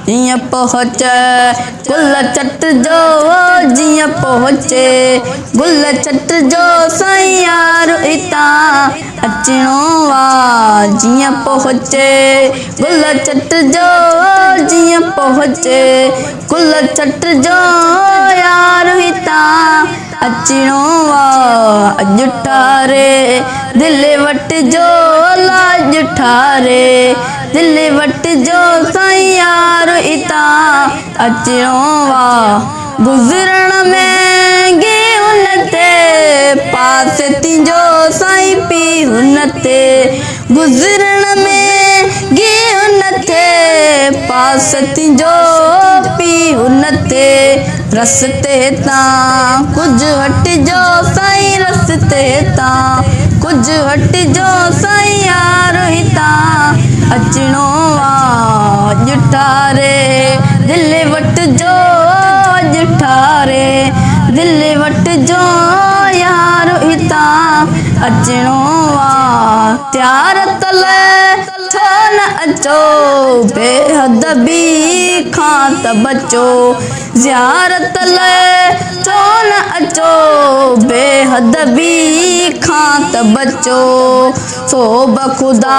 جيئن پهچ گل چٽ جو جيئن پهچي گل چٽ جو سائين يار اتان اچڻو آ جيئن پهچي گل چٽ جو جيئن پهچي گل چٽ جو يار هتان اچڻو آ اڄ ٺاري دل وٽ جو اڄ ٺاري دل وٽ جو سائين يار اتان اچڻو آ گذرڻ ۾ گي ان تي پاس تنهنجو سائين پي هن تي گذرڻ ۾ گي ان تي پاس تنهنجو پي هن تي رستي تان ڪجهه هٽجو سائين رستي تان ڪجهه هٽجو سائين يار هتان اچڻو آ اڄ ٺاري دل وٺجو اڄ ٺاري دل وٺجو يار هتان اچڻو آ تيار تلي ڇو نه اچو بي ادبي کان ته بچو زيارت لئه ڇو نه اچو بي ادبي کان ته بچو سو بخدا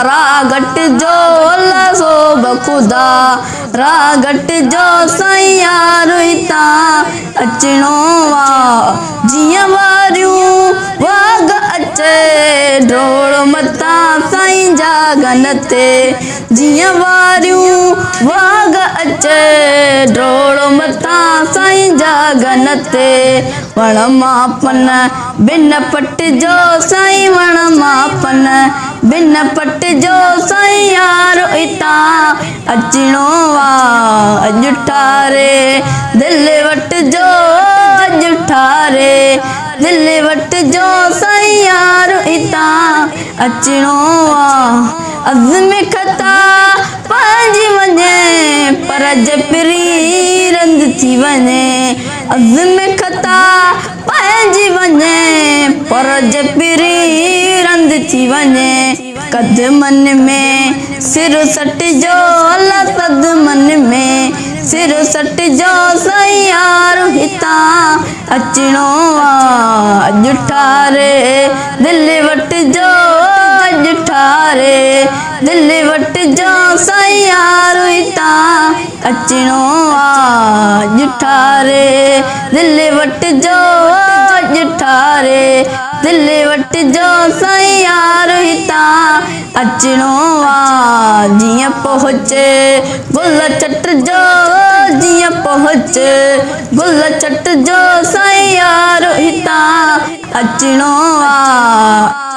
را گهٽجو سو بخدا را گهٽجو سائين يار هتان اچڻو آ جيئن واريون واڳ اچي ڊوڙ متان سائين جاڳن تي جيئن واريون واڳ اچي ڊوڙ متان سائين جاڳن تي وڻ مان پن بن پٽجو سائين وڻ مان پن بن پٽجو سائين يار اتان اچڻو آ اڄ ٺاري دل وٺجو اڄ ٺاري دل وٺجو سائين يار اتان اچڻو آ عزم خطا پنهنجي وڃي پر جي پرين رند ٿي وڃي عزم خطا پنهنجي وڃي پر جي پرين رند ٿي وڃي قدمن ۾ سر سٽجو الله قدمن ۾ سر سٽجو سائين يار هتان اچڻو آ اڄ ٺاري دل وٺجو اڄ ٺاري دل وٺجو سائين يار هتان اچڻو آ اڄ ٺاري دل وٺجو اڄ ٺاري دل وٺجو سائين يار هتان اچڻو آ جيئن پهچي گل چٽجو جيئن پهچي گل چٽجو سائين يار هتان اچڻو آ.